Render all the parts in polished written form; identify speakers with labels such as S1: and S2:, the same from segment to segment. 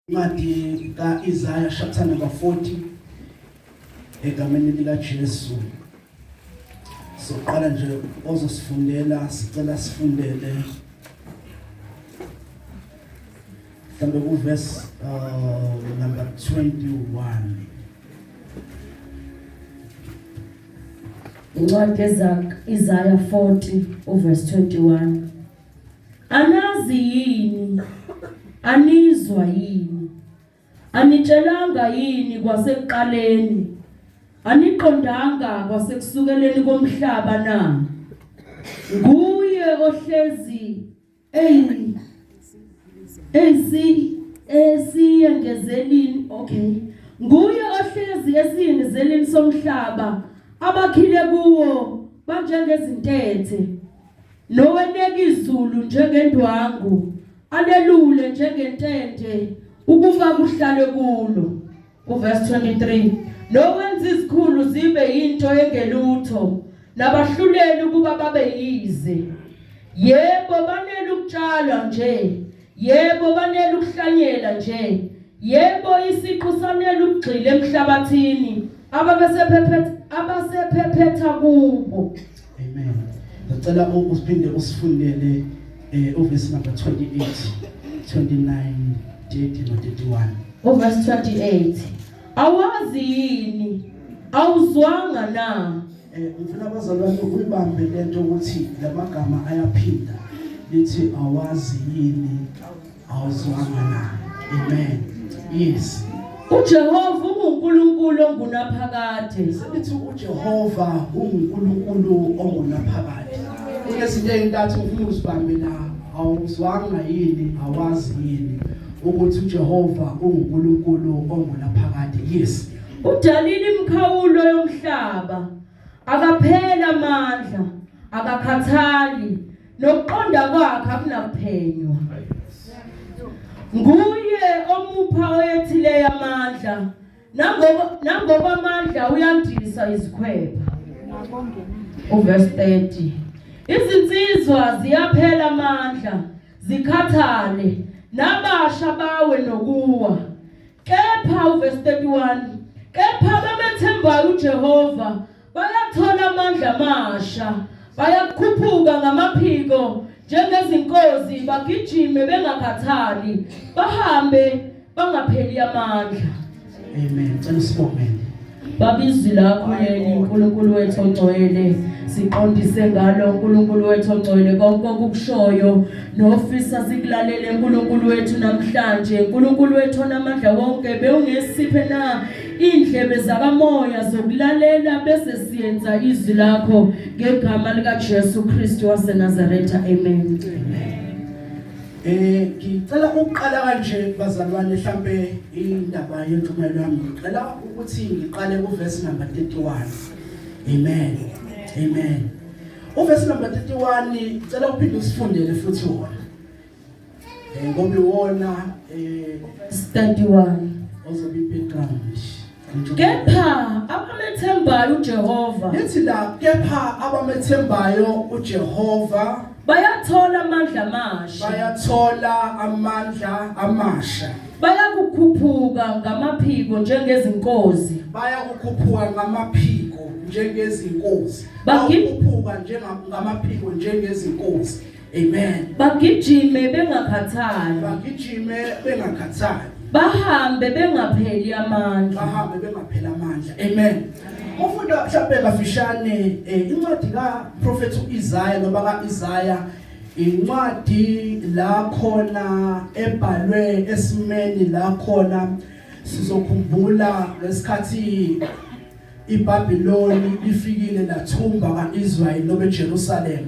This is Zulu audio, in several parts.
S1: Incwadi kaIsaiah chapter number 40 egameni lika Jesu. Soqala nje ozosifundela, sicela sifundele mhlambe ku verse number 21.
S2: Incwadi kaIsaiah 40 uverse 21. Anazi yini? Anizwa yini? Anitshelanga yini kwasekuqaleni? Aniqondanga kwasekusukeleni komhlaba na? Nguye ohlezi eyi esi esiyengezelini, okay, nguye ohlezi esiyengezelini somhlaba, abakhile kuwo banjengezintethe, noweneka izulu njengendwangu, alelule njengentende ukuba kuhlale kulo. Uverse 23, nowenza izikhulu zibe yinto engelutho, nabahluleli ukuba babe yize. Yebo, banele ukutshalwa nje, yebo, banele ukuhlanyela nje, yebo, isiqu sanele ukugxila emhlabathini abasephephetha kubo.
S1: Amen. Ngicela usiphinde usifundele uverse number 28, 29, 30 no 31.
S2: Uverse 28, awazi yini? Awuzwanga na?
S1: Ngifuna abazalwane uyibambe lento ukuthi lamagama ayaphinda, lithi awazi yini, awuzwanga na? Amen. Yes.
S2: UJehova unguNkulunkulu ongunaphakade.
S1: Selithi uJehova unguNkulunkulu ongunaphakade. Kunezinto ezintathu ngifuna uzibambe la. Awuzwanga yini, awazi yini ukuthi uJehova unguNkulunkulu ongunaphakade? Yes.
S2: Udalile imikhawulo yomhlaba, akaphela amandla, akakhathali, nokuqonda kwakhe akunakuphenywa. Nguye omupha oyethileyo amandla, nangoba amandla uyandisa izikhwepha. Uverse 30, izinsizwa ziyaphela amandla, zikhathale, nabasha bawe nokuwa. Kepha uverse 31, kepha abamethembayo uJehova bayathola amandla amasha, bayakhuphuka ngamaphiko njengezinkozi, bagijime bengakhathali, bahambe bangapheli amandla.
S1: Amen. Cela usibongele.
S2: Baba, izwi lakho leli, uNkulunkulu wethu ongcwele, siqondise ngalo, uNkulunkulu wethu ongcwele, konke okukushoyo nofisa sikulalele, uNkulunkulu wethu, namhlanje. uNkulunkulu wethu onamandla wonke, bewungesiphe na indlebe zakamoya zokulalela bese siyenza izwi lakho, ngegama lika Jesu Kristu waseNazaretha, amen.
S1: Ngicela ukuqala kanje bazalwane, mhlambe indaba yentshumayelo yami, ngicela ukuthi ngiqale kuverse number 31. Amen. Amen. Uverse number 31, ngicela uphinde usifundele futhi wona. Ngoba iwona
S2: 31
S1: ozobe background.
S2: Kepha abamethembayo uJehova,
S1: Lithi la, kepha abamethembayo uJehova
S2: bayathola amandla amasha,
S1: bayathola amandla amasha,
S2: bayakukhuphuka ngamaphiko njengezinkozi,
S1: bayakukhuphuka ngamaphiko njengezinkozi. Bayakukhuphuka njengamaphiko njengezinkozi. Amen.
S2: Bagijime bengakhathali,
S1: bagijime bengakhathali,
S2: bahambe bengapheli amandla,
S1: bahambe bengapheli amandla. Amen. Ufunda mhlawumbe kafishane incwadi ka Prophet uIsaiah noma kaIsaiah, incwadi la khona ebhalwe esimeni la khona sizokhumbula ngesikhathi iBabiloni lifikile lathumba kaIsrael nobe Jerusalem.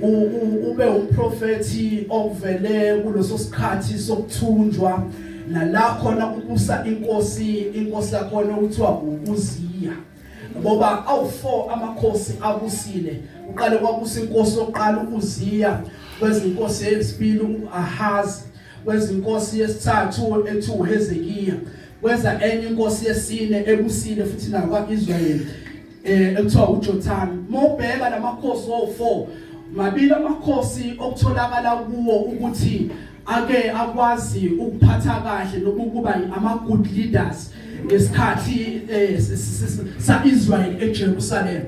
S1: Ube umprofeti ovele kuleso sikhathi sokuthunjwa, nala khona kubusa inkosi yakhona okuthiwa uUziya, ngoba awu4 amakhosi abusile. Uqale kwabusa inkosi yokuqala uUziya, kwezinkosi yesibili uAhazi, kwezinkosi yesithathu ethi uHezekiya, kweza enye inkosi yesine ebusile futhi nakwaIsrael ekuthiwa uJotham. Mawubheka lamakhosi wo4, mabili amakhosi okutholakala kuwo ukuthi ake akwazi ukuphatha kahle nokuba ama good leaders ngesikhathi sa Israel eJerusalem.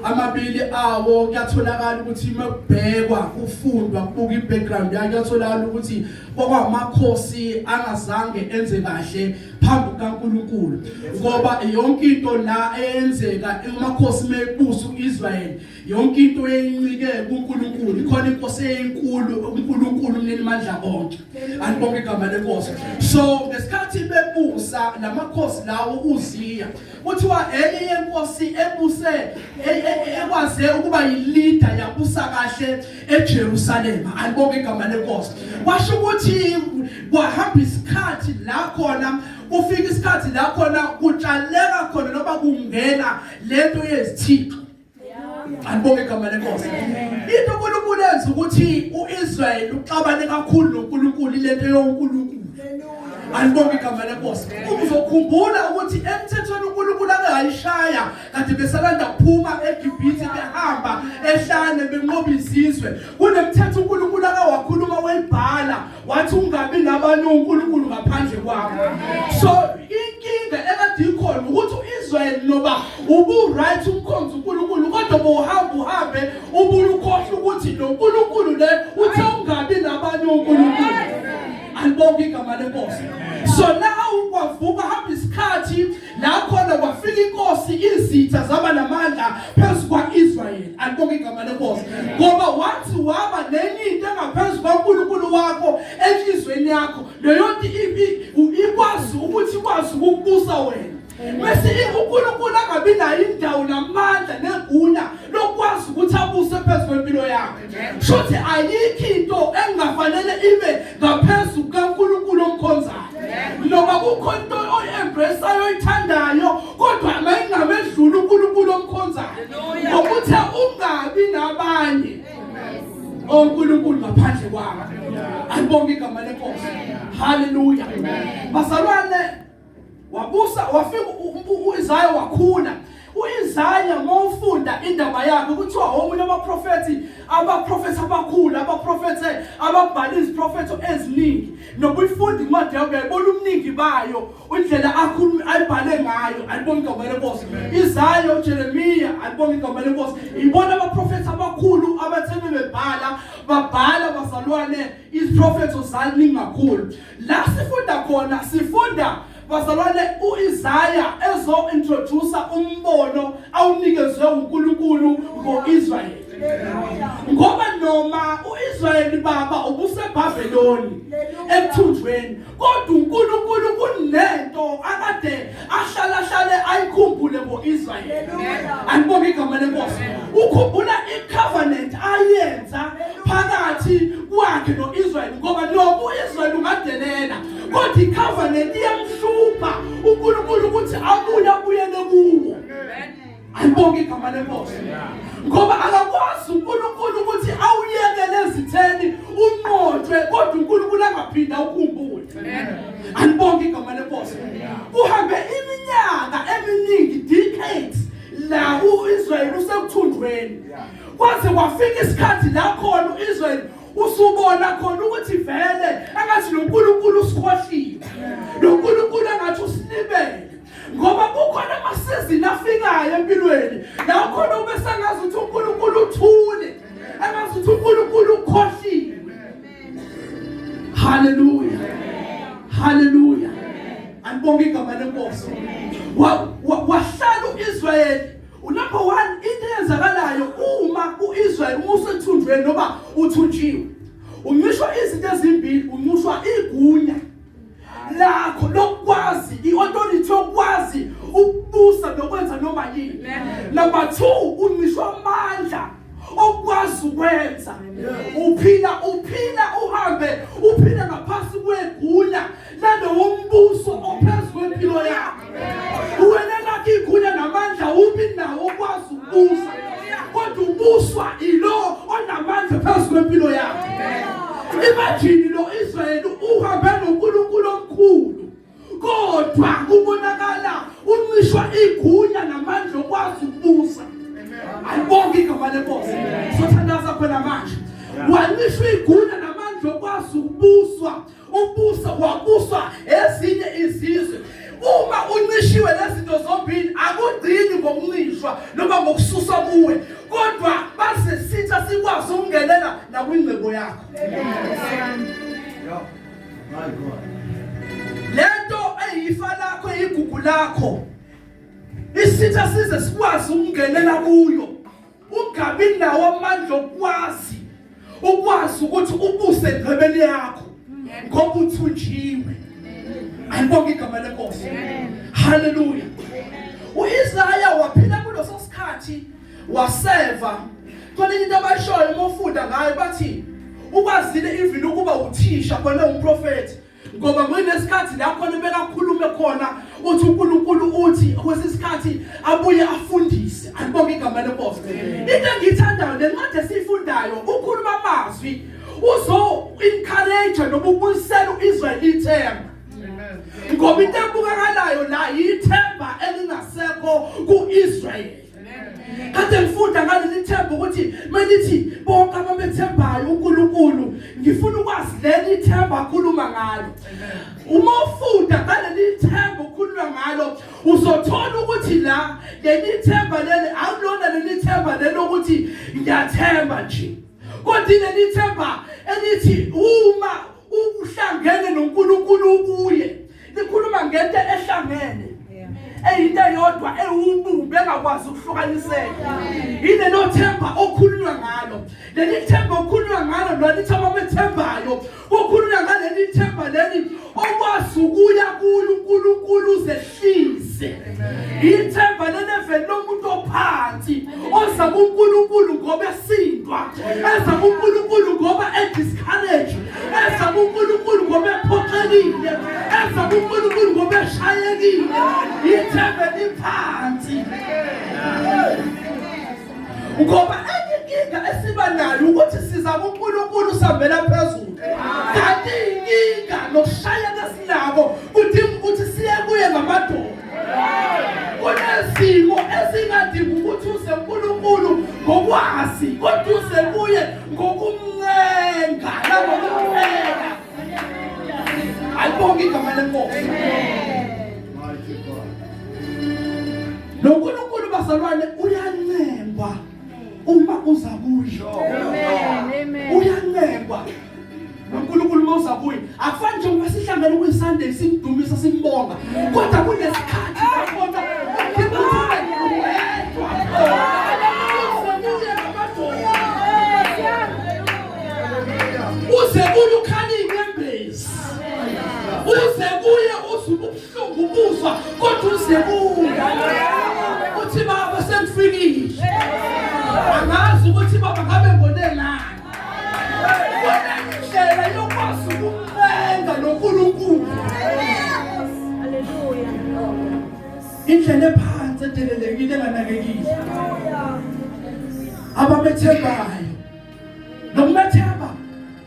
S1: Amabili awo kuyatholakala ukuthi mekubhekwa kufundwa kubuka ibackground yakhe, kuyatholakala ukuthi kwakwamakhosi angazange enze kahle phambi kukaNkuluNkulu, ngoba yonke into la eyenzeka amakhosi mebusa uIsrael, yonke into eyincike kuNkulunkulu. Ikhona inkosi eyinkulu, uNkulunkulu umninimandla konke, alibonke igama lenkosi. So ngesikhathi bebusa lamakhosi lawo, uZiya kuthiwa enye yenkosi ebuse ekwaze ukuba yileader, yabusa kahle eJerusalem, alibonke igama lenkosi. Kwasho ukuthi kwahamba isikhathi la khona kufika isikhathi la khona kutshaleka khona noma kungena lento yezithixo, alibonke igama lenkosi. Into uNkulunkulu enza ukuthi uIsrael uxabane kakhulu noNkulunkulu, lento yoNkulunkulu, alibonke igama lenkosi. Uzokhumbula ukuthi emthethweni uNkulunkulu ake ayishaya kade besalanda kuphuma eGibhithe, behamba ehlane benqoba izizwe, kunemthetho uNkulunkulu ake wakhuluma wayibhala, wathi ungabi nabanye uNkulunkulu ngaphandle kwakho. So inkinga ekade ikhona ukuthi uIsrael noba ubu right umkhonzo uNkulunkulu, kodwa bohamba uhambe ubuye ukhohle ukuthi lo nkulunkulu le uthe ungabi nabanye uNkulunkulu, alibonke igama lenkosi. So now kwavuka hamba isikhathi la khona kwafika inkosi, izitha zaba namandla phezu kwa-Israyeli, alibonke igama lenkosi, ngoba wathi waba nenye into engaphezu kwaNkulunkulu wakho enhlizweni yakho, leyo nto ikwazi ukuthi ikwazi ukukubusa wena, bese uNkulunkulu angabi nayo indawo namandla negunya lokwazi ukuthi abuse phezu kwempilo yakho. Shuthi ayikho into engafanele ibe ngaphezu kukaNkulunkulu omkhonzayo, noma kukhona into oyi-embraceayo oyithandayo, kodwa mayingamedlula uNkulunkulu omkhonzayo, ngokuthi ungabi nabanye onkulunkulu ngaphandle kwakho, alibonke igama lenkosi. Haleluya bazalwane. Wabusa, wafika uIsaya, wakhula uIsaya. Mawufunda indaba yakhe, kuthiwa omunye abaprofethi, abaprofethi abakhulu, abaprofethi ababhala iziprofetho eziningi. Nobuyifunda incwadi yakhe, uyayibona umningi bayo, indlela akhuluma ayibhale ngayo, alibonke igama lenkosi. Isaya, uJeremiya, alibonke igama lenkosi, ibona abaprofethi abakhulu abathe bebhala babhala bazalwane iziprofetho zaningi kakhulu. La sifunda khona, sifunda bazalwane uIsaya ezo introduce umbono awunikezwe uNkulunkulu ngoIsrael, ngoba noma uIsrael baba ubuseBhabheloni ekuthunjweni, kodwa uNkulunkulu kunento akade ahlala hlale ayikhumbule ngoIsrael, alibonke igama lenkosi. Ukhumbula icovenant ayenza phakathi kwakhe noIsrael, ngoba noma uIsrael ungadelela, kodwa icovenant iyamhlupha uNkulunkulu ukuthi abuye abuyele kuwo, alibonke igama lenkosi, ngoba akakwazi uNkulunkulu ukuthi awuyekele ezitheni unqotshwe, kodwa uNkulunkulu angaphinda ukhumbule, alibonke igama lenkosi. Kuhambe iminyaka eminingi, decades, la uIsrael usekuthunjweni, kwaze kwafika isikhathi la khona uIsrael usubona khona ukuthi vele engathi noNkulunkulu usikhohliwe, noNkulunkulu engathi usilibele, ngoba kukhona amasizini afikayo empilweni la khona ube sengazi ukuthi uNkulunkulu uthule, engazi ukuthi uNkulunkulu ukhohliwe. Haleluya, haleluya, alibonke igama lenkosi. Wahlala uIsrael. Number 1, into eyenzakalayo uma uIsrael uma usethunjweni noma uthunjiwe, uncishwa izinto ezimbili: uncishwa igunya lakho lokwazi, i-authority yokwazi ukubusa nokwenza noma yini. Number 2, uncishwa amandla okwazi ukwenza. Uphila uphila uhambe uphila ngaphansi kwegunya lalowo mbuso ophezu kwempilo yakho. Wena lakho igunya namandla ubi nawo okwazi ukubusa, kodwa ubuswa ilo onamandla phezu kwempilo yakho. Imagine lo Israel uhambe noNkulunkulu omkhulu, kodwa kubonakala uncishwa igunya namandla okwazi ukubusa, alibonke igama lenkosi. Sothandaza khona manje. Wancishwa igunya namandla okwazi ukubuswa. zinto zombili akugcini ngokuncishwa noma ngokususwa kuwe, kodwa base sitha sikwazi ukungenela nakwingcebo yakho. Lento eyifa lakho, eyigugu lakho, isitha size sikwazi ukungenela kuyo, ungabi nawo amandla okwazi ukwazi ukuthi ubuse engcebeni yakho ngoba uthunjiwe. Alibonge igama leNkosi. Haleluya. UIsaya waphila kuleso sikhathi, waseva. Khona into abayishoyo uma ufunda ngayo, bathi ukwazile even ukuba uthisha khona umprofeti, ngoba kunesikhathi la khona bekakhulume khona uthi uNkulunkulu uthi kwesikhathi abuye afundise. Alibonge igama leNkosi. Into engiyithandayo lencwadi esiyifundayo, ukhuluma amazwi uzo encourage noma ubuyisela uIsrael ithemba, ngoba into ebukakalayo la yithemba elingasekho kuIsrael. Kade ngifunda ngaleli themba ukuthi menithi bonke abamethembayo uNkulunkulu, ngifuna ukwazi leli themba akhuluma ngalo. Uma ufunda ngaleli themba ukhuluma ngalo, uzothola ukuthi la leli themba leli akulona leli themba lelo ukuthi ngiyathemba nje, kodwa leli themba elithi uma uhlangene noNkulunkulu kuye, likhuluma ngento ehlangene eyinto eyodwa ewubumbe engakwazi ukuhlukaniseka. Yilelo themba okhulunywa ngalo. Leli themba okhulunywa ngalo lwalithi abamethembayo, kukhulunywa ngaleli themba leli okwazi ukuya kuyo uNkulunkulu uzehlise. Ithemba leleveli lomuntu ophansi oza kuNkulunkulu ngoba esindwa, eza kuNkulunkulu ngoba ediscourage, eza kuNkulunkulu ngoba ephoxekile, eza kuNkulunkulu ngoba eshayekile. Ithemba eliphansi, ngoba enye inkinga esiba nayo ukuthi siza kuNkulunkulu sihambela phezulu, kanti inkinga nokushayeka esinako kudinga ukuthi siye kuye ngamadolo. Kunezimo ezingadingi ukuthi uze uNkulunkulu ngokwazi, kodwa uze kuye ngokumncenga nangokumcela. Alibonge igama leNkosi. Lo nkulunkulu bazalwane uyancengwa uma uza kuye. Uyancengwa noNkulunkulu uma uza kuye. Akufani njengoba sihlangene kuyiSunday simdumisa simbonga, kodwa kunesikhathi lakhona udinga ukuthi ube wedwa khona, uze kuye ngamadolo, uze kuye ukhala iy'nyembezi, uze kuye uze ubuhlungu ubuzwa, kodwa uze kuye uthi baba sengifikile, angazi ukuthi baba ngabe ngonelani. Kunendlela yokwazi ukumncenga noNkulunkulu, indlela ephansi edelelekile enganakekile. Abamethembayo, nokumethemba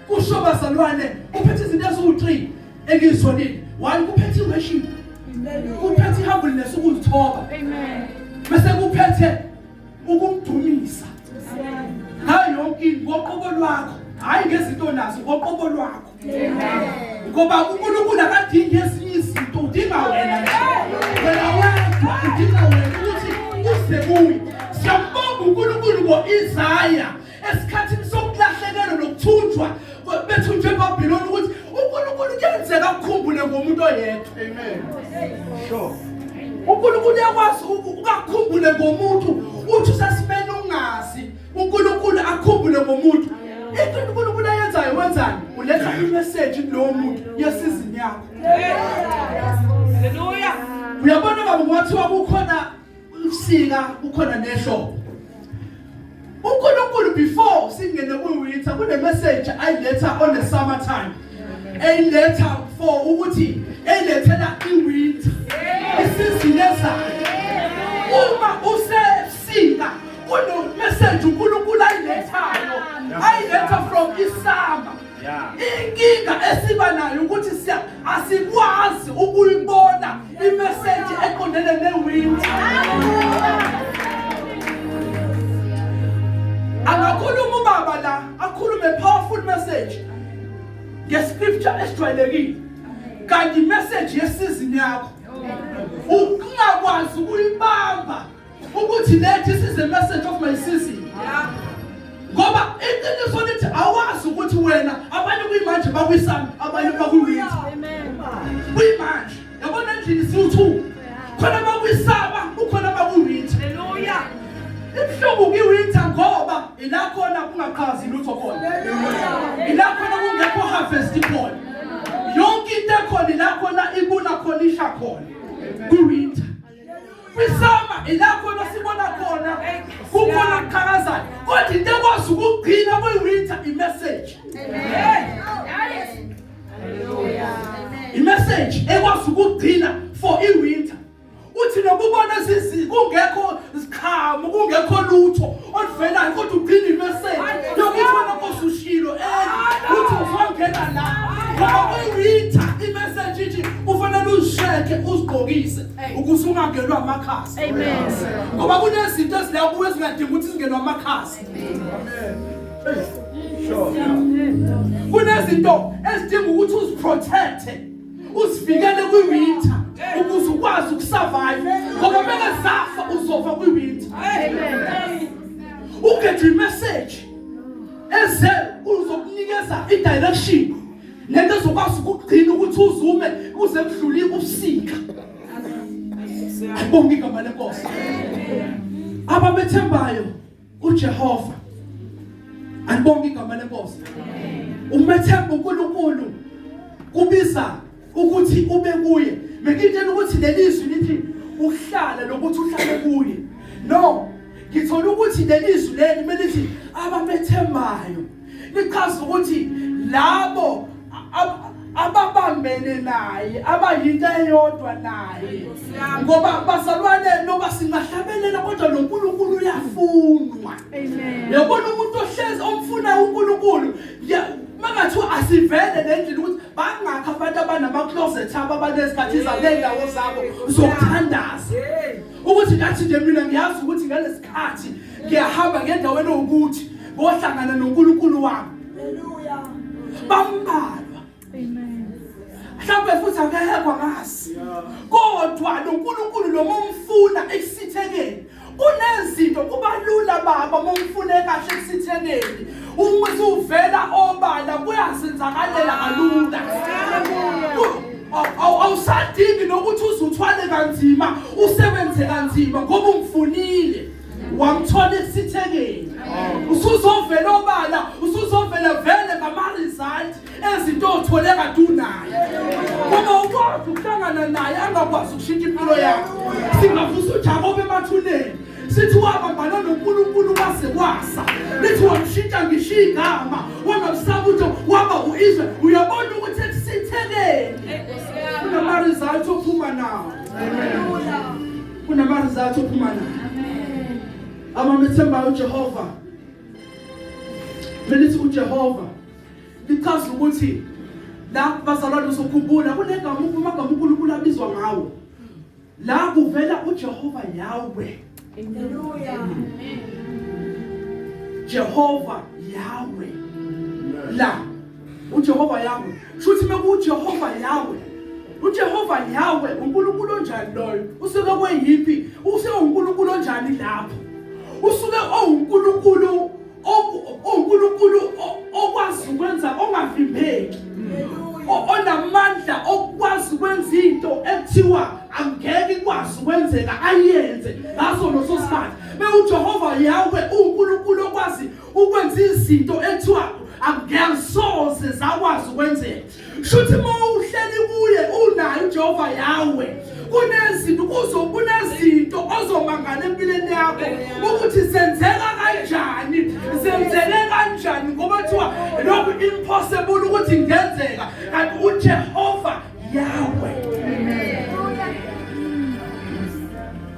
S1: kusho bazalwane uphethe izinto eziwu-3 engizitholile. One, kuphethe i-worship, kuphethe i-humbleness, ukuzithoba, bese kuphethe ukumdumisa ngayo yonke into ngoqobo lwakho, hhayi ngezinto nazo, ngoqobo lwakho, ngoba uNkulunkulu akadingi ezinye izinto, udinga wena nje, wena wedwa, udinga wena ukuthi uze kuye. Siyambonga uNkulunkulu ngo-Isaya esikhathini sokulahlekelwa nokuthunjwa, bethunjwe eBhabhiloni, ukuthi uNkulunkulu kuyenzeka akukhumbule ngomuntu oyedwa.
S3: Amen. Sure.
S1: uNkulunkulu uyakwazi ukakhumbule ngomuntu, uthi usesimeni ungazi, uNkulunkulu akhumbule ngomuntu. Into uNkulunkulu ayenzayo, wenzani? Uletha imessage kulowo muntu yesizini yakho.
S2: Hallelujah.
S1: Uyabona baba, kwathiwa kukhona ubusika, kukhona nehlobo. uNkulunkulu before singene kwi-winter kune message ayiletha on the summer time, eyiletha for ukuthi eyilethela i-winter, isizini ezayo. Uma usebusika kuno message uNkulunkulu ayilethayo, ayiletha from isummer. Inkinga esiba nayo ukuthi siya asikwazi ukuyibona imessage eqondene newinter. Angakhuluma ubaba la, akhulume powerful message ngescripture esijwayelekile, kanti imessage yesizini yakho. Ukungakwazi. Uyakwazi ukuyibamba ukuthi le this is the message of my season. Ngoba iqiniso lithi awazi ukuthi wena abanye kuyimanje bakwisami, abanye bakwiwinter.
S2: Amen.
S1: Kuyimanje. Yabona endlini siwu-2. Khona bakwisaba, kukhona bakwiwinter.
S2: Hallelujah.
S1: Ibuhlungu kwiwinter ngoba ila khona kungaqhazi lutho khona. Ila khona kungekho harvest khona. Yonke into ekhona ila khona ibuna khona isha khona. Kwiwinter. Kwisummer ila khona sibona khona kukhona kuqhakazayo. Kodwa into ekwazi ukugcina kwiwinter i-message. I-message ekwazi ukugcina for i-winter. Uthi nokubona zizi kungekho ziqhamu kungekho lutho oluvelayo kodwa ugcina i-message yokuthi wena Nkosi ushilo uthi uzongena la ngoba kwi-winter i-message ithi ufanele uzisheke uzigqokise ukuze ungangenwa amakhasi.
S2: Amen.
S1: Ngoba kunezinto ezila kuwe ezingadingi ukuthi zingenwe amakhasi. Kunezinto ezidinga ukuthi uziprotecte uzivikele kwi-winter ukuze ukwazi ukusurvive ngoba beke zafa uzofa kwi-winter. Uget i-message eze uzokunikeza i-direction nento ezokwazi ukugcina ukuthi uzume uze kudlule ubusika. Ayibonge igama lenkosi. Abamethembayo uJehova. Alibonge igama lenkosi. Umethemba uNkulunkulu kubiza ukuthi ube kuye. Bengitshela ukuthi lelizwi lithi ukuhlala lokuthi uhlale kuye. No, ngithola ukuthi lelizwi leli melithi abamethembayo lichaza ukuthi labo ababambene naye abayinto eyodwa naye. Ngoba bazalwane noba singahlabelela kodwa lo nkulunkulu uyafunwa.
S2: Amen.
S1: Uyabona umuntu ohlezi omfuna uNkulunkulu mangathiwa asivele lendlela ukuthi bangakho abantu abanama closet abo abanezikhathi zabo nendawo zabo zokuthandaza. Ukuthi ngathi nje mina ngiyazi ukuthi ngalesikhathi ngiyahamba ngendaweni ukuthi ngohlangana noNkulunkulu wami.
S3: Hallelujah.
S1: Bambalwa.
S2: Amen.
S1: Mhlawumbe futhi akekho angazi. Kodwa lo nkulunkulu lo mumfuna ekusithekeni kunezinto kuba lula baba mumfune kahle ekusithekeni uma usuvela obala kuyazenzakalela kalula. Awusadingi nokuthi uzuthwale kanzima usebenze kanzima ngoba umfunile wamthola ekusithekeni. Usuzovela obala usuzovela vele ngama result ezinto othole kade unaye. Ngoba ukwazi ukuhlangana naye angakwazi ukushintsha impilo yakho. Singavusa uJakobe emathuneni sithi wabambana noNkulunkulu kwaze kwasa, lithi wamshintsha ngisho igama wangamsaba ukuthi waba uIsrael. Uyabona ukuthi ekusithekeni kunama results ophuma nawo. Kunama results ophuma nawo. Abamethembayo uJehova, belithi uJehova lichaza ukuthi la bazalwane uzokhumbula kunegama amagama uNkulunkulu abizwa ngawo. La kuvela uJehova Yahweh.
S3: Hallelujah.
S1: Jehova Yahweh. La uJehova Yahweh. Shuthi mekuJehova Yahweh. uJehova Yahweh uNkulunkulu onjani loyo? Usuke kweyiphi? Usuke uNkulunkulu onjani lapho? Usuke owuNkulunkulu uNkulunkulu okwazi ukwenza ongavimbeki. Onamandla okwazi ukwenza into ekuthiwa angeke ikwazi ukwenzeka ayenze ngaso leso sikhathi. BekuJehova Yahweh uNkulunkulu okwazi ukwenza izinto ekuthiwa angeke soze zakwazi ukwenzeka. Shuthi mawuhleli kuye unayo uJehova Yahweh kunezinto kuzo kunezinto ozomangala empilweni yakho ukuthi zenzeka kanjani zenzeke kanjani ngoba kuthiwa lokhu impossible ukuthi ingenzeka kanti uJehova Yahweh.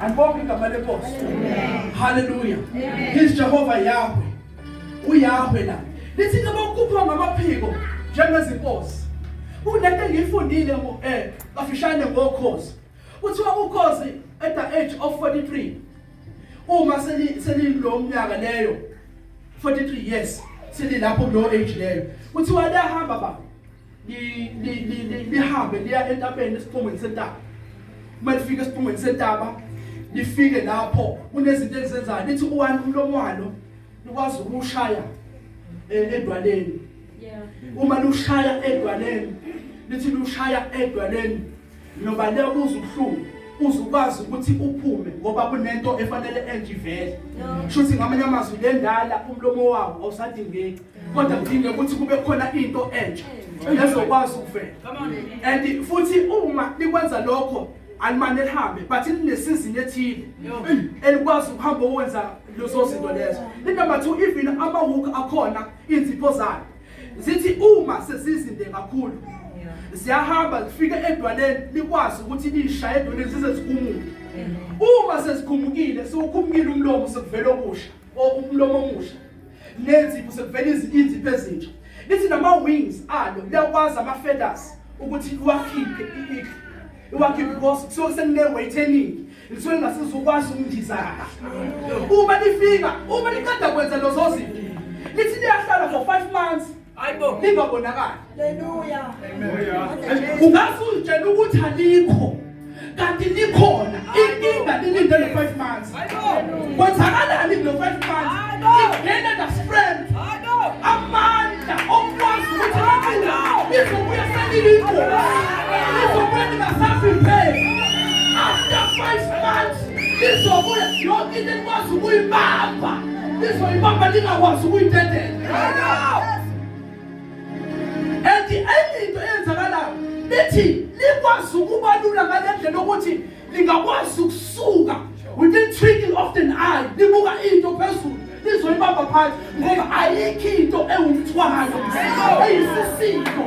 S1: Andibonge igama lenkosi. Hallelujah. He's Jehovah Yahweh. uYahweh la. Lithi ke bokukhupha ngamaphiko njengezinkosi. Kunento engiyifundile ngo kafishane ngokhozi. Kuthiwa ukhozi at the age of 43 uma seli lo mnyaka leyo 43 years selilapho kulo age leyo kuthiwa liyahamba ba li li li lihambe liya entabeni esiqongweni sentaba. Uma lifika esiqongweni sentaba lifike lapho kunezinto elizenzayo lithi uwani umlomo walo likwazi ukushaya eh, edwaleni. Uma lushaya edwaleni lithi lushaya edwaleni noba le uza ubuhlungu uzukwazi ukuthi uphume ngoba kunento efanele entsha ivele. Shuthi ngamanye amazwi le ndala umlomo wawo awusadingeki kodwa kudinge ukuthi kube khona into entsha ezokwazi ukuvela. And futhi uma likwenza lokho alimane lihambe but linesizini ethile elikwazi ukuhamba ukwenza lezo zinto lezo. Number 2 even ama-hook akhona inzipho zayo zithi uma sezizinde kakhulu ziyahamba zifike edwaleni likwazi ukuthi lishaye edwaleni zize zikhumuke. Uma sezikhumukile sewukhumukile umlomo sekuvela okusha umlomo omusha nenzipho sekuvela izinzipho ezintsha. Lithi nama wings alo liyakwazi ama feathers ukuthi iwakhiphe iwakhiphe because kusuke sekune weight eningi lisuke lingasizukwazi ukundiza kahle. Uma lifika uma liqeda kwenza lezo zinto lithi liyahlala for 5 months
S3: Hayibo.
S1: lingabonakali.
S3: Hallelujah.
S1: Ungase uzitshela ukuthi alikho kanti likhona. Inkinga lilinde le 5 months.
S3: Hayibo.
S1: Kwenzakalani kulo 5 months? Ingena the strength amandla okwazi ukuthi libuye lizobuya seliyingozi lizobuya lingasavimbeki. After 5 months lizobuya yonke into elikwazi ukuyibamba lizoyibamba lingakwazi ukuyidedela. And enye into eyenzakalayo lithi likwazi ukubalula ngale ndlela yokuthi lingakwazi ukusuka within twinkle of an eye libuka into phezulu lizoyibamba phansi ngoba ayikho into ewumthwalo eyisisindo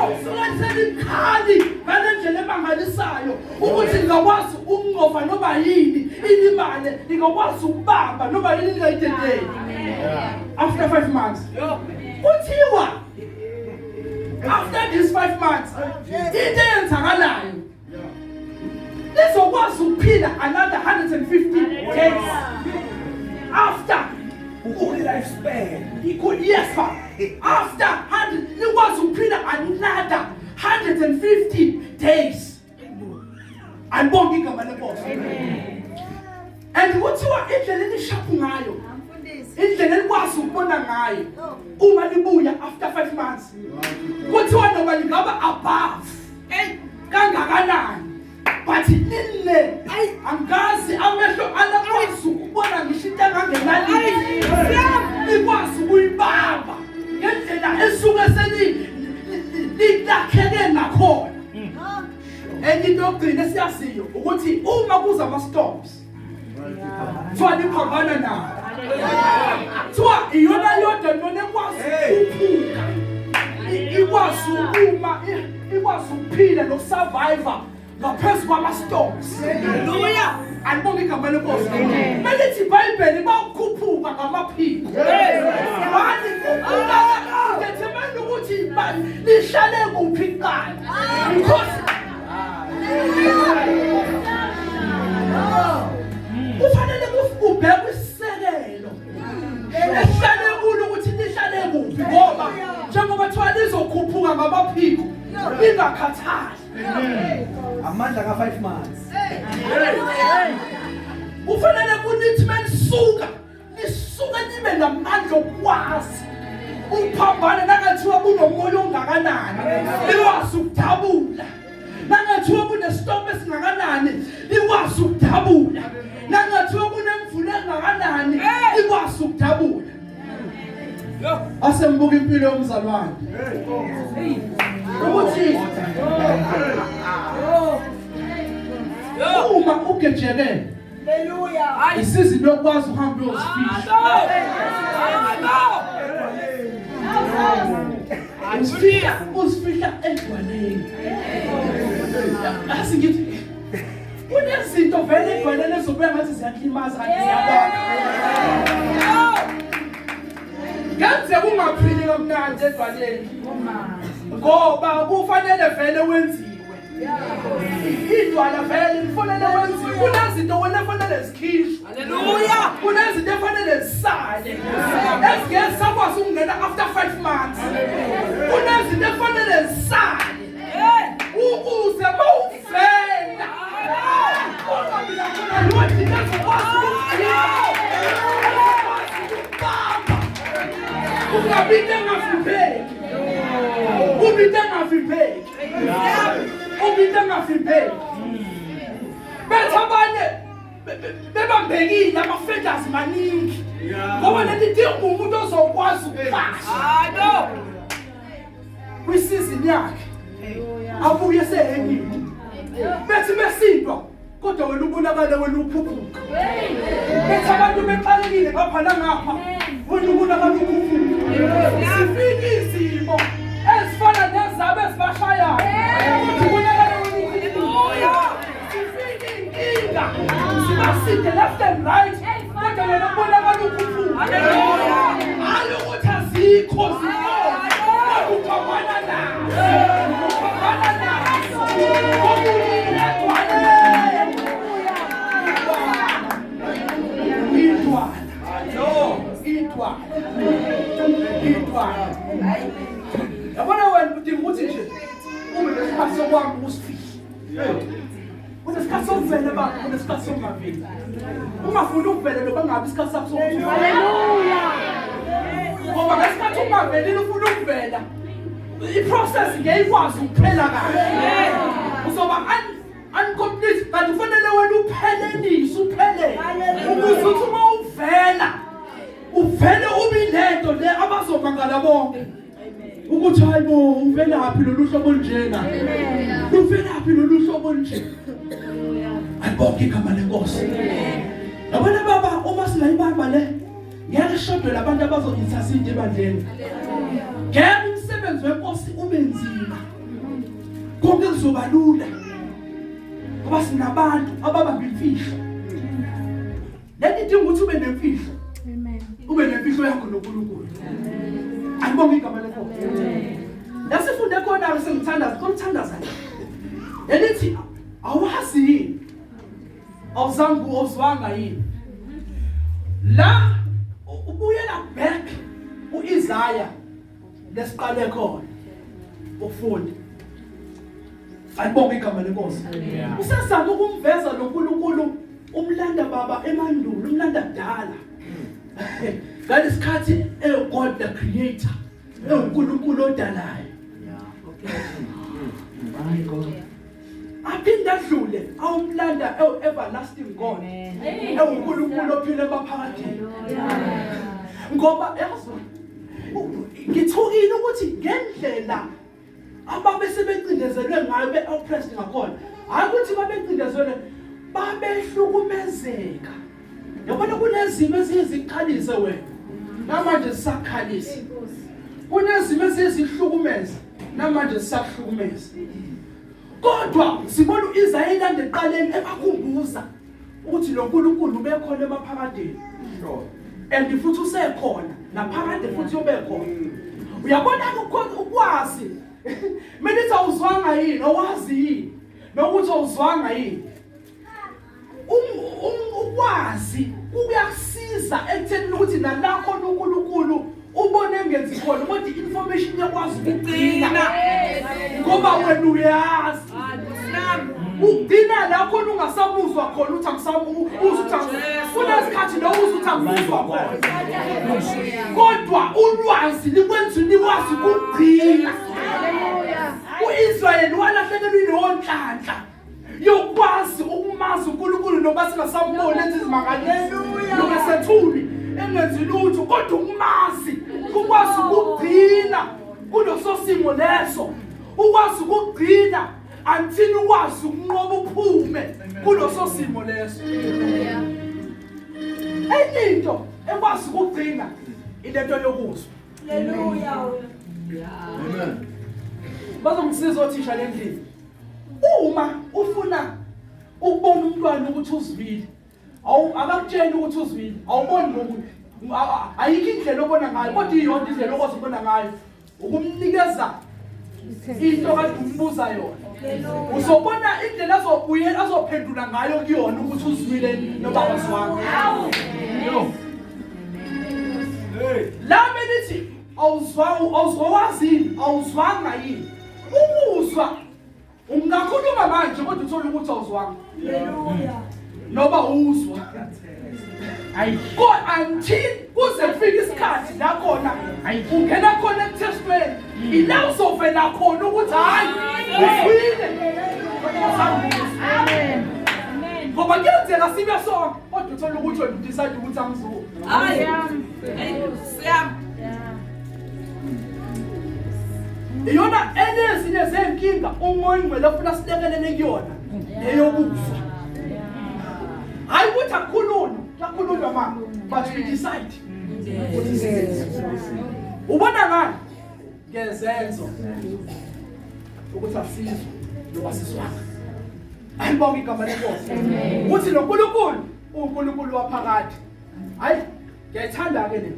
S1: lisuke selikhali ngale ndlela emangalisayo ukuthi lingakwazi ukungcofa noma yini ilimale lingakwazi ukubamba noma yini lingayidedeli. After 5 months kuthiwa after these 5 months into eyenzakalayo lizokwazi ukuphila another 150 days after
S4: lifespan.
S1: Yes, sir. After 100 likwazi ukuphila another 150 days. Alibonke igama lenkosi. And kuthiwa indlela elishaphu ngayo indlela elikwazi ukubona ngayo uma libuya after 5 months kuthiwa noma lingaba above kangakanani but line angazi amehlo alakwazi ukubona ngisho into engangenalini likwazi ukuyibamba ngendlela esuke selilakheke ngakhona. Enye into yokugcina esiyaziyo ukuthi uma kuza ama-storms kuthiwa liphambana nawo kuthiwa iyona yodwa nona ekwazi ukukhuphuka ikwazi ukuma ikwazi ukuphila nokusurvive ngaphezu kwama-storms.
S3: Hallelujah.
S1: Alibonge igama lenkosi. Melithi iBhayibheli bawukhuphuka ngamaphiko. Manje kukhuphuka determine ukuthi lihlale kuphi kuqala. Because kufanele kubhekwe isisekelo esihlale kulo ukuthi lihlale kuphi ngoba njengoba kuthiwa lizokhuphuka ngamaphiko lingakhathali.
S4: Amandla ka 5 months.
S1: Kufanele kunithi melisuka lisuke libe namandla okwazi ukuphambana nangathiwa kunomoya ongakanani likwazi ukudabula nangathiwa kunesitopu esingakanani likwazi ukudabula nangathiwa kunemvula engakanani likwazi ukudabula. Asembuka impilo yomzalwane ukuthi uma ugejeke
S3: Hallelujah.
S1: isizini yokwazi uhamba uyozifihla uzifihla edwaleni. Asi ngithi kunezinto vele edwaleni ezobuya ngathi ziyaklimaza kanti ziyabona. Kenzeka ungaphili kamnandi edwaleni ngoba kufanele vele wenziwe idwala vele lifanele wenziwe. Kunezinto wena efanele zikhishwe.
S3: Hallelujah.
S1: Kunezinto efanele zisale ezingeke sakwazi ukungena after 5 months. Kunezinto efanele zisale ukuze mawuvela Ngoba into engavimbeki. Uma into engavimbeki. Uma into engavimbeki. Bethi abanye bebambekile ama-fenders maningi. Ngoba lento idinga umuntu ozokwazi ukuphasa.
S3: Hayi bo.
S1: Kwisizini yakhe. Abuye sehengile. Bethi besindwa kodwa wena ubonakale wena uphuphuka. Bethi abantu bexakekile ngapha nangapha. Wena ubonakala ukhuphuka. Sifike izimo ezifana nezabo ezibashayayo. Kodwa ubonakala wena ukhuphuka. Sifike inkinga. Sibasinde left and right. Kodwa wena ubonakala ukhuphuka. Hayi ukuthi azikho zikhona. Kodwa uphambana nazo. Uphambana nazo. Ngoba uyedwa. Idwala. Idwala. Idwala. Yabona wena udinga ukuthi nje ube nesikhathi sokwami usifihle. Unesikhathi sokuvela baba, unesikhathi sokungaveli. Ungafuni ukuvela noma ngabe isikhathi sakho sokuthi.
S3: Hallelujah.
S1: Ngoba ngesikhathi ungavelile ufuna ukuvela, i-process ngeke ikwazi ukuphela kahle. Uzoba incomplete kanti kufanele wena uphelelise uphelele. Ukuze uthi uma uvela uvele ube lento le abazomangala bonke. Ukuthi hayibo uvelaphi lolu hlobo olunjena? Uvelaphi lolu hlobo olunje? Alibonke igama lenkosi. Yabona baba uma singayibamba le ngeke shodwe labantu abazo-intercede ebandleni. Ngeke umsebenzi wenkosi ube nzima. Konke kuzoba lula. Ngoba sinabantu ababamba imfihlo. Lento idinga ukuthi ube nemfihlo. Ube nemfihlo yakho noNkulunkulu. Alibonke igama lenkosi. Lasifunde khona ke sengithandaza, komthandaza. Elithi awazi yini? Awuzange awuzwanga yini? La ubuyela back uIsaiah lesiqale khona ukufunda. Alibonke igama lenkosi. Usazama ukumveza lo nkulunkulu umlanda baba emandulo, umlanda kudala. Ngalesikhathi God the creator, eNkulunkulu odalayo.
S4: My God.
S1: Aphinde adlule awumlanda everlasting God. EwuNkulunkulu ophila emaphakadeni. Ngoba yazi ngithukile ukuthi ngendlela ababe sebecindezelwe ngayo be-oppressed ngakhona. Hayi ukuthi babecindezelwe, babehlukumezeka. Yabona kunezimo ezizikhalise wena. Namanje sisakhalisa. Kunezimo ezizihlukumeza, namanje sisakuhlukumeza. Kodwa sibona uIsrayeli andeqaleni ebakhumbuza ukuthi lo nkulunkulu ubekhona emaphakadeni. And futhi usekhona naphakade futhi uyobe khona. Uyabona ukwazi. Mina ithi awuzwanga yini, awazi yini? Nokuthi awuzwanga yini? Ukwazi kuyakusiza ekutheni ukuthi nalakho uNkulunkulu ubone engenzi khona kodwa i-information yakwazi ukugcina. Ngoba wena uyazi. Ugcina la khona ungasamuzwa khona uthi angisamu uzwa uthi kunesikhathi la uzwa uthi angimuzwa khona. Kodwa ulwazi likwenza nikwazi ukugcina. uIsrayeli walahlekelwa yileyo nhlanhla yokwazi ukumazi uNkulunkulu noma singasamboni enza izimangaliso noma sethuli engenzi lutho, kodwa ukumazi ukwazi ukugcina kuleso simo leso, ukwazi ukugcina until ukwazi ukunqoba uphume kuleso simo leso. Enye into ekwazi ukugcina ilento yokuzwa.
S3: Hallelujah.
S4: Amen.
S1: Bazongisiza othisha lendlini. Uma ufuna ukubona umntwana ukuthi uzwile, awu akakutsheli ukuthi uzwile, awuboni ngoku ayikho indlela obona ngayo, kodwa iyodwa indlela okwazi ukubona ngayo ukumnikeza into kade umbuza yona. Uzobona indlela azobuyela azophendula ngayo kuyona ukuthi uzwile noma akazwanga. La belithi awuzwa awuzwazi awuzwanga yini? Ukuzwa ungakhuluma manje kodwa uthole ukuthi awuzwanga.
S3: Hallelujah.
S1: Noba uzwa. Ko until kuze kufike isikhathi la khona ungena khona ekuthestweni, ila uzovela khona ukuthi hayi, ufile.
S3: Amen.
S1: Ngoba kuyenzeka sibe sonke, kodwa uthole ukuthi wena udecide ukuthi angizuki.
S3: Hayi. Siyam.
S1: Iyona enezinye zezinkinga uMoya oNgcwele ofuna silekelele kuyona, leyokufa. Hayi ukuthi akukhulunywa, kuyakhulunywa ma, but we decide ukuthi sizenze. Ubona ngani? Ngezenzo ukuthi asizwe noma sizwanga. Ayibonke igama leNkosi. Uthi lo nkulunkulu uNkulunkulu waphakade. Hayi, ngiyayithanda ke le.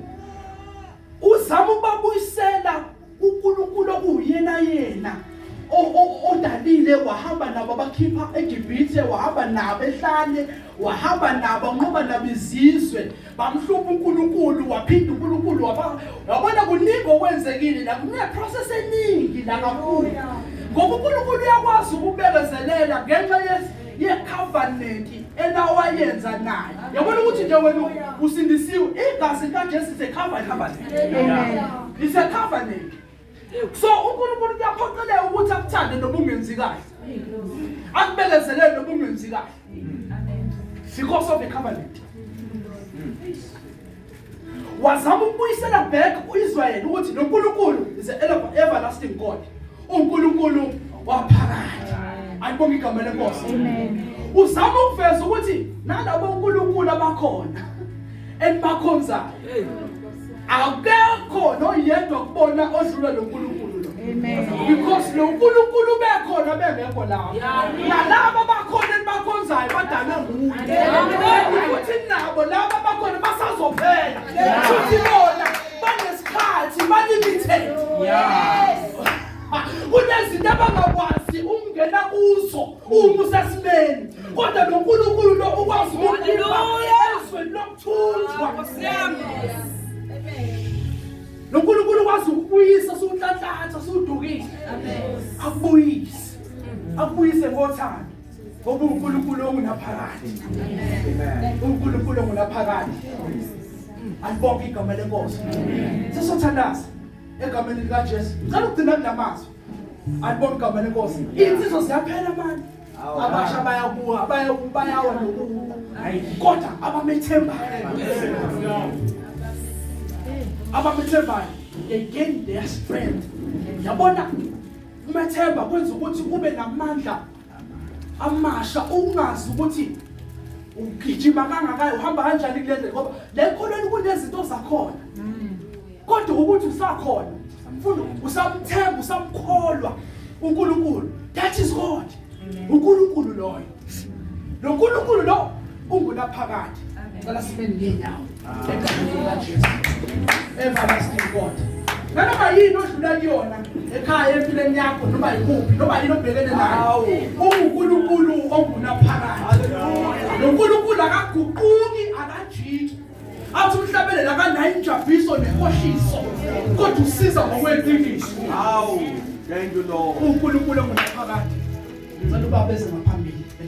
S1: Uzama ukubabuyisela uNkulunkulu okuyena yena odalile, wahamba nabo abakhipha eGibhithe, wahamba nabo ehlane, wahamba nabo, wanqoba nabo izizwe, bamhlupha uNkulunkulu, waphinda uNkulunkulu waba. Yabona, kuningi okwenzekile la, kune process eningi la kakhulu, ngoba uNkulunkulu uyakwazi ukubekezelela ngenxa ye-covenant enawayenza naye. Yabona ukuthi nje wena usindisiwe, igazi likaJesu is a covenant, it's a covenant. So uNkulunkulu kuyaphoqeleka ukuthi akuthande noma ungenzi kahle, akubekezelele noma ungenzi kahle, because of a covenant. Wazama ukubuyisela back uIsrael ukuthi lo nkulunkulu is an everlasting God, uNkulunkulu waphakade. Ayibonge igama leNkosi. Uzama ukuveza ukuthi nalabo uNkulunkulu abakhona enibakhonzayo, akekho noyedwa kubona odlula lo nkulunkulu lo, because lo nkulunkulu bekhona bengekho lapho, nalabo abakhona enibakhonzayo badalwe nguye, ukuthi nabo laba abakhona basazophela futhi bona banesikhathi, ba-limited. Kunezinto abangakwazi ukungena kuzo uma usesimeni, kodwa lo nkulunkulu lo ukwazi ukukhipha ezweni lokuthunjwa. Lo nkulunkulu ukwazi ukubuyisa suwunhlanhlatha, suwudukile, akubuyise, akubuyise ngothando, ngoba uNkulunkulu ongunaphakade, uNkulunkulu ongunaphakade. Alibonke igama leNkosi. Sesothandaza egameni likaJesu. Ngicela ukugcina kulamazwi. Alibonke igama leNkosi. Insizwa ziyaphela manje, abasha bayakuwa, bayawa nokuwa, kodwa abamethembayo, abamethembayo, they gain their strength. Yabona, umethemba kwenza ukuthi ube namandla amasha, ungazi ukuthi ugijima kangakayi, uhamba kanjani kule ndlela, ngoba le kholweni kunezinto zakhona, kodwa ukuthi usakhona mfundo, usamthemba, usamkholwa uNkulunkulu. That is God. uNkulunkulu loyo, lo nkulunkulu lo ungunaphakade. Cela sime ngenyawo egameni likaJesu. Everlasting God. Nanoma yini odlula kuyona ekhaya, empilweni yakho, noma yikuphi, noma yini obhekene nayo, unguNkulunkulu ongunaphakade. Lo nkulunkulu akaguquki, akajiki. Athi umhlabeleli akanayo injabuliso nenkohliso, kodwa usiza ngokweqiniso.
S4: Hawu. Thank you, Lord.
S1: UNkulunkulu ongunaphakade. Ngicela ubaba eze ngaphambili.